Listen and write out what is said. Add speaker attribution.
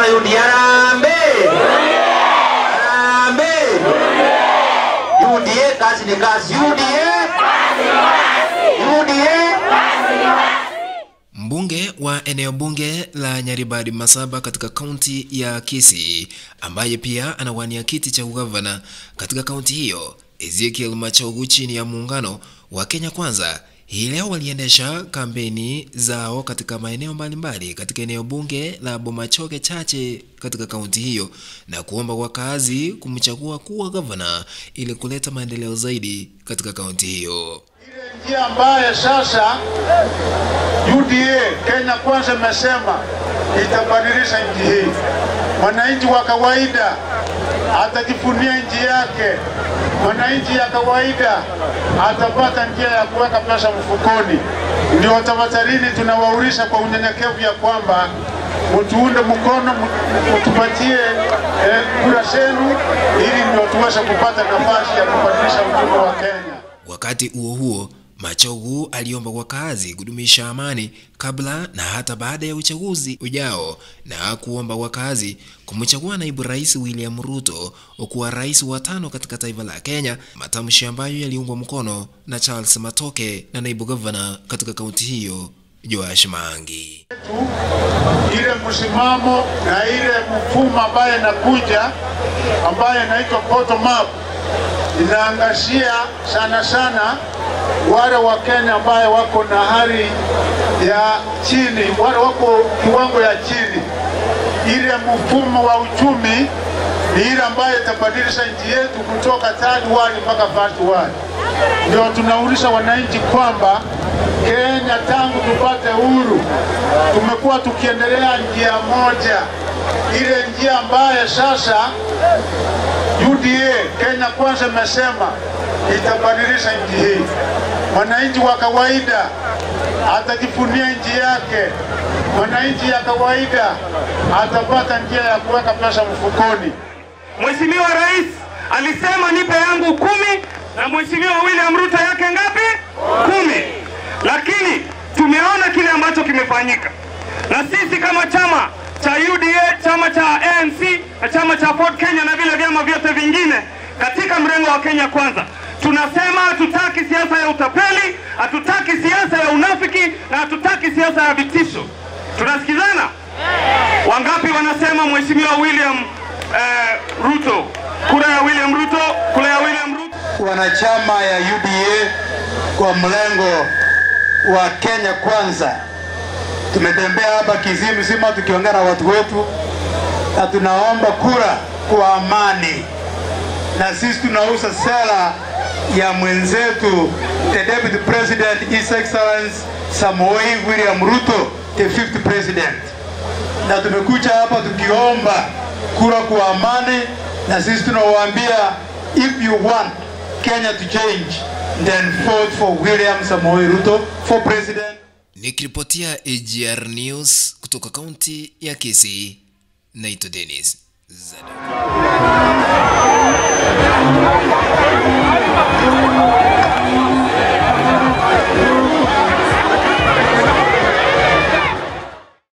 Speaker 1: na UDA. Harambee! Harambee! UDA kazi ni kazi. UDA UDA.
Speaker 2: Mbunge wa eneo bunge la Nyaribari Masaba katika kaunti ya Kisii, ambaye pia anawania kiti cha ugavana katika kaunti hiyo, Ezekiel Machogu, chini ya muungano wa Kenya Kwanza, hii leo waliendesha kampeni zao katika maeneo mbalimbali katika eneo bunge la Bomachoge Chache katika kaunti hiyo, na kuomba wakazi kumchagua kuwa gavana ili kuleta maendeleo zaidi katika kaunti hiyo.
Speaker 3: Ile njia ambayo sasa UDA Kenya Kwanza imesema itabadilisha nchi hii. Mwananchi wa kawaida atajifunia nchi yake. Mwananchi ya kawaida atapata njia ya kuweka pesa mfukoni. Ndio tafadhalini tunawauliza kwa unyenyekevu ya kwamba mtuunde mkono, mtupatie kura zenu ili ndio tuweze kupata nafasi ya kubadilisha uchumi wa Kenya.
Speaker 2: Wakati huo huo, Machogu aliomba wakazi kudumisha amani kabla na hata baada ya uchaguzi ujao, na kuomba wakazi kumchagua naibu rais William Ruto kuwa rais wa 5 katika taifa la Kenya, matamshi ambayo yaliungwa mkono na Charles Matoke na naibu gavana katika kaunti hiyo Joash Maangi.
Speaker 3: Ile msimamo na ile mfumo ambayo inakuja ambayo inaitwa bottom up inaangazia sana sana wale wa Kenya ambao wako na hali ya chini, wale wako kiwango ya chini. Ile mfumo wa uchumi ni ile ambayo itabadilisha nchi yetu kutoka third world mpaka first world. Ndio tunauliza wananchi kwamba Kenya tangu tupate uhuru tumekuwa tukiendelea njia moja, ile njia ambayo sasa UDA Kenya Kwanza imesema itabadilisha nchi hii. Mwananchi wa kawaida atajifunia nchi yake. Mwananchi ya kawaida atapata njia ya kuweka pesa mfukoni.
Speaker 4: Mheshimiwa Rais alisema nipe yangu 10 na Mheshimiwa William Ruto yake ngapi? 10. Lakini tumeona kile ambacho kimefanyika. Na sisi kama chama cha UDA, chama cha ANC na chama cha Ford Kenya na vile vyama vyote vingine katika mrengo wa Kenya Kwanza, tunasema hatutaki siasa ya utapeli, hatutaki siasa ya unafiki na hatutaki siasa ya vitisho. Tunasikizana? Wangapi wanasema Mheshimiwa William Ruto? Kura ya William Ruto, kura ya William Ruto.
Speaker 5: Wanachama ya UDA kwa mlengo wa Kenya Kwanza, tumetembea hapa Kisii mzima tukiongea na watu wetu, na tunaomba kura kwa amani. Na sisi tunauza sera ya mwenzetu the Deputy President His Excellency Samoei William Ruto, the 5th President. Na tumekuja hapa tukiomba kura kwa amani, na sisi tunawaambia if you want Kenya to change, then vote for William Samoei Ruto for president.
Speaker 2: Nikiripotia AGR News kutoka kaunti ya Kisii, naitwa Dennis Zado.